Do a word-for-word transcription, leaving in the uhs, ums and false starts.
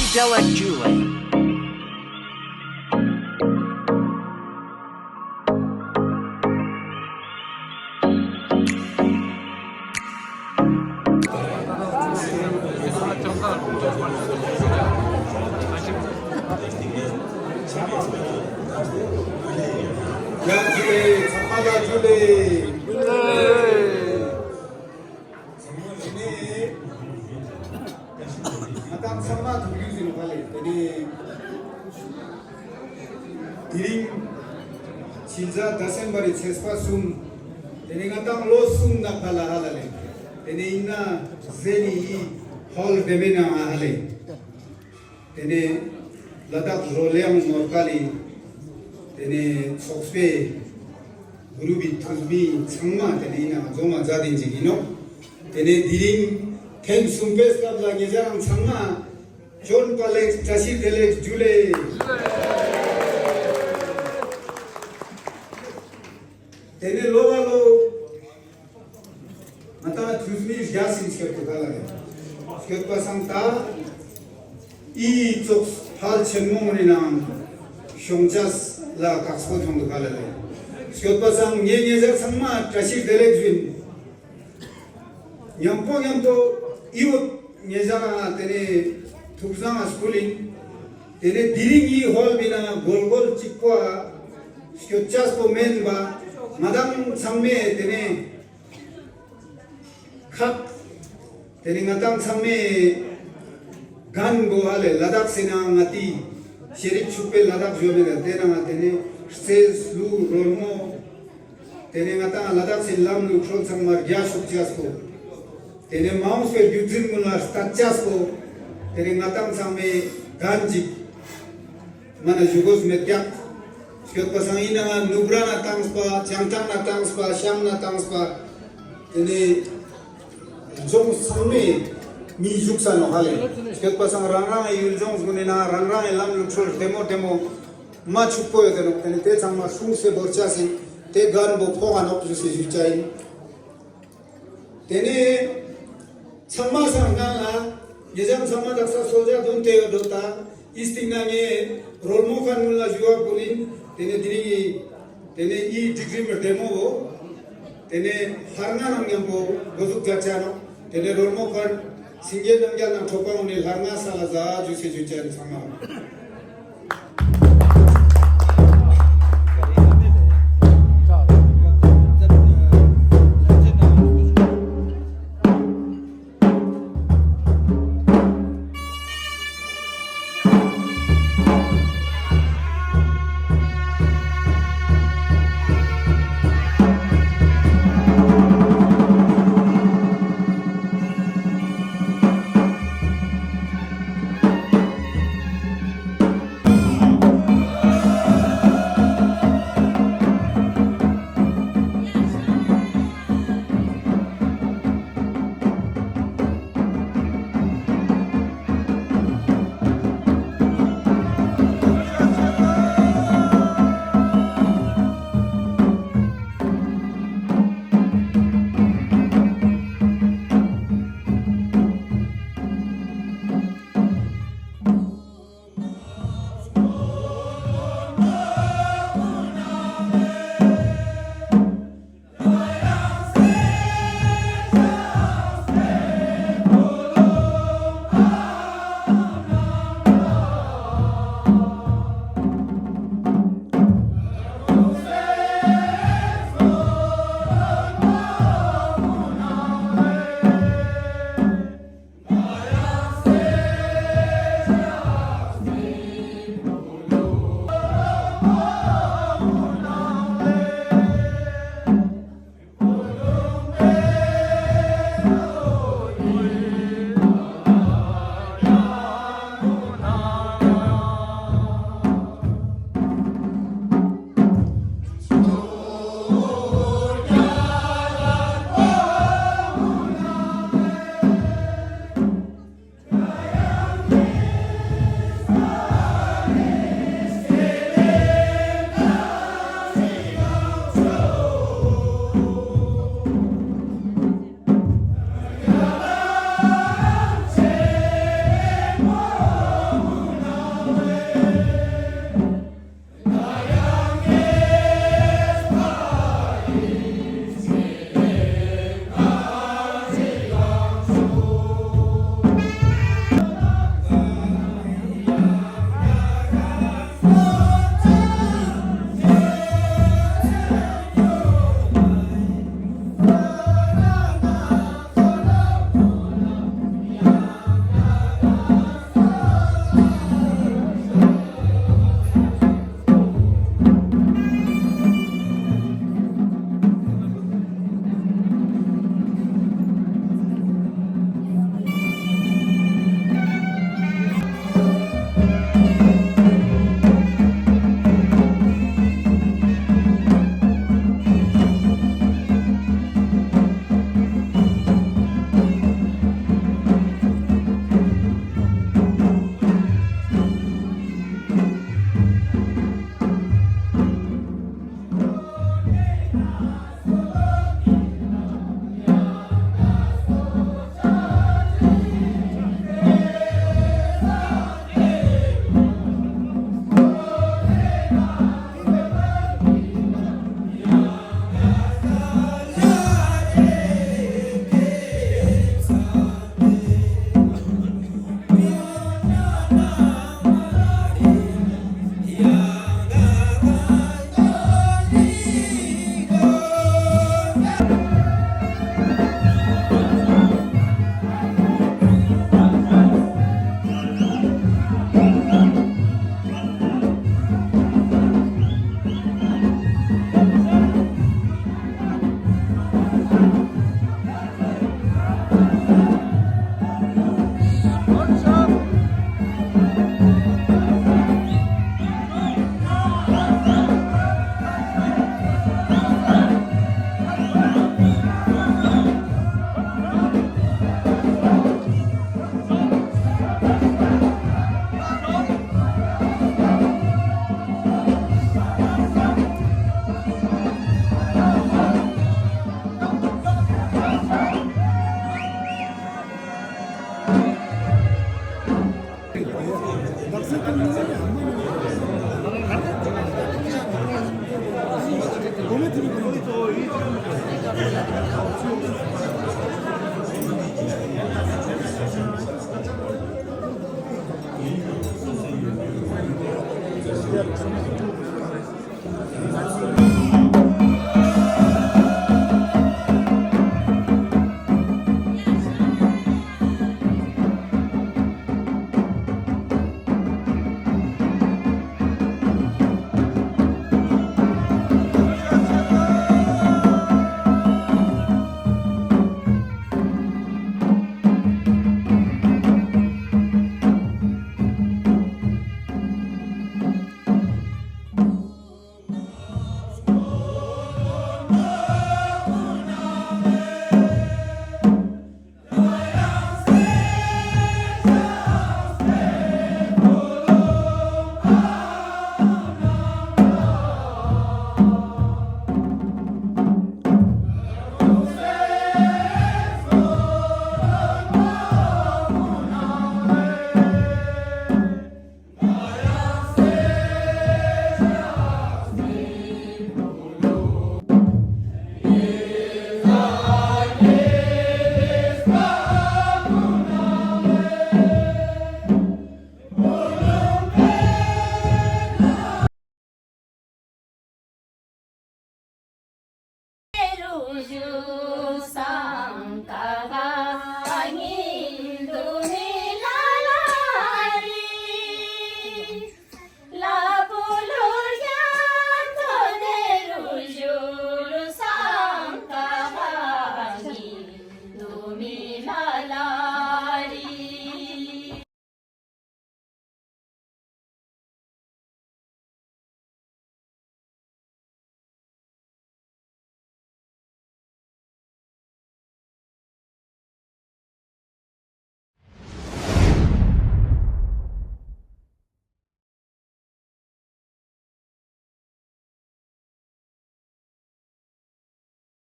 Stella Julie. ཡ་ཇུ་ལེ། ཚང་མ་ལ་ཇུ་ལེ། ང་ཏང་ཚང་མ་ཐུགས་རྒྱུས་ཡིན་ནོག་ཧ་ལེ། དེ་ནེ་དེ་རིང་ཕྱི་ཟླ་ཌི་སེམ་བར་རི་ཚེས་པ་གསུམ། དེ་ནེ་ང་ཏང་ལོ་གསུམ་ནང་ཁ་ལ་ཧ་ལ་ལེ། དེ་ནེ་ཡིན་ན་ཟེ་ནི་ཧོལ་བདེ་མོའི་ནང་ང་ཧ་ལེ། དེ་ནེ་ལ་དྭགས་རོལ་དབྱངས་ནོར་དཀར་ལི་དེ་ནེ་ཚོགས་པའི་གུ་རུབ་བི་ཐུགས་མི་ཚང་མ་དེ་ནེ་ཡིན་ན་འཛོམས་མ་མཛད་དེ་ཅིག་ཡིན་ནོག། དེ་ནེ་དེ་རིང་ཐེངས་གསུམ་པའི་སྐབས་ལ་ཉེ་ཞ་རང་ཚང་མ་བྱོན་པ་ལེགས། བཀྲ་ཤིས་བདེ་ལེགས། ཇུ་ལེ། དེ་ནེ་ལོ་བ་ལོ། ང་ཏང་ཐུགས་མི་རྒྱ་སིན་སྐྱོད་དུ་ག་ལ་རེ། སྐྱོད་པ་སང་ད་འི་ཙོགས་ཕལ་ཆེན་མོ་ནི་ནང་ཤོང་ཅེས་ལ་ཁག་པོ་ཐོང་དུ་ག་ལ་རེ། སྐྱོད་པ་སང་ངའི་ཉེ་ཞ་ཚང་མ་བཀྲ་ཤིས་བདེ་ལེགས་ཞུ་ཡིན། ཉམ་པོ་ཉམ་པོ་འི་བོ་ཉེ་ཞ་རང་དེ་ནེ་ཐུགས་བཟང་ང་སྐུལ་ཡིན། དེ་ནེ་དེ་རིང་འི་ཧོལ་བི་ནང་གོལ་གོལ་གཅིག་པོ་སྐྱོད་ཅེས་པོ་མེན་པ་ང་ཏང་ཚང་མས་དེ་ནེ་ཁག་དེ་ནེ་ང་ཏང་ཚང་མས་རྒན་པོ་ཧ་ལེ་ལ་དྭགས་སི་ནང་ང་ཏི་ཤེས་རིག་ཕྱུག་པོའི་ལ་དྭགས་ཞུ་མེད་ད་དེ་ནང་ང་དེ་ནེ་རྩེས་ལུ་རོལ་མོ། དེ་ནེ་ང་ཏང་ལ་དྭགས་སི་ལམ་ལུགས་སྲོལ་ཚང་མ་རྒྱ་ཤུགས་ཅེས་པོ། དེ་ནེ་མ་འོངས་པའི་བརྒྱུད་འཛིན་ཀུན་ལ་ལྟ་ཅེས་པོ། དེ་ནེ་ང་ཏང་ཚང་མའི་རྒན་ཅིག་མ་ན་ཞུ་དགོས་མེད་ཀྱག། སྐྱོད་པ་སང་ཡིན་ནའང་ནུབ་ར་ན་བཏངས་པ། བྱང་ཐང་ན་བཏངས་པ། ཤམ་ན་བཏངས་པ། དེ་ནེ་ལྗོངས་ཚང་མའི་མི་བཞུགས་ས་ནོག་ཧ་ལེ། སྐྱོད་པ་སང་རང་རང་ཡུལ་ལྗོངས་ཀུན་ནི་ནང་རང་རང་ཡི་ལམ་ལུགས་སྲོལ་བདེ་མོ་བདེ་མོ་མ་ཕྱུག་པོ་ཡོད་དེ་ནོག། དེ་ནེ་དེ་ཚང་མ་སྲུང་སེ་བོར་ཅེས་སི་དེ་རྒན་པོ་ཕོག་ག་ནོག་ཞུ་སེ་ཞུ་ཅེས་ཡིན། དེ་ནེ་ཚང་མ་སང་ཁན་ལ་ཉེ་ཞ་ཚང་མ་དག་ས་སོ་ཇ་དུན་ཏེ་ཡོད་དོ་ད། འི་སྟིང་ནེ་ངས་རོལ་མོ་ཁན་ཀུན་ལ་ཞུ་བ་ཕུལ་ཡིན། དེ་ནེ་དེ་རིང་ངི་དེ་ནེ་འི་སྒྲིག་རིམ་བདེ་མོ་བོ། དེ་ནེ་ལྷར་ང་ནང་མཉམ་པོ་འགོ་འཛུགས་མཛད་ཅེས་ནོག། དེ་ནེ་རོལ་མོ་ཁན་སེང་གེ་རྣམ་རྒྱལ་ནང་ཁྲོ་པ་འོང་ནེ་ལྷར་ང་ས་ལ་ཟ་ཞུ་སེ་ཞུ་ཅེས་ཡིན་ཚང་མ།